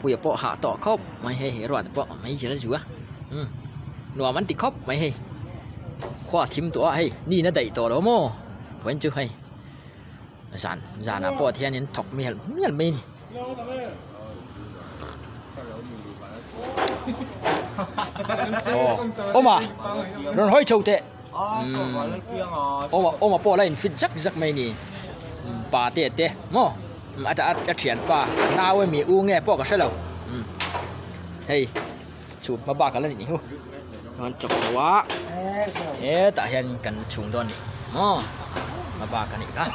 Puia pawh hah tawh khawp mai hei he ruat pawh meizial a zu a umm nuam an ti khawp mai hei khua a thim tawh a hei ni in a daih tawh lo maw vawiin chu hei zan zanah pawh thianin thawk mial mial mai a ni. Aw awm a rawn hawi chho teh umm awm a pawh la in fit zak zak mai a ni pa te te maw a a thianpa nau emaw u nge pawh ka hre lo umm hei chhum hma bak a la nih hu chuan chawk chho a hetah hian kan chhung dawn a ni maw hma bak a nih kha.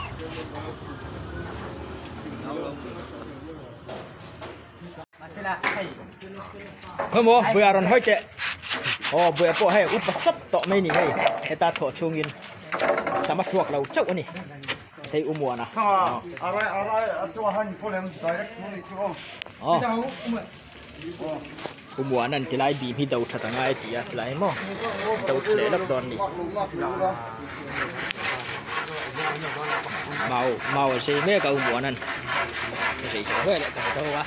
Khawmaw buai a rawn hawi teh aw buai pawh hei upa sap tawh mai a ni hei heta thawh chhungin sama thuak lo chauh a ni hei u muana aw u muana an tilai bim hi do that angai a ti a tilai maw do tha leh lawk dawn a ni mau mau a sei mek a u muana an a sei chho vel leh ta tho a.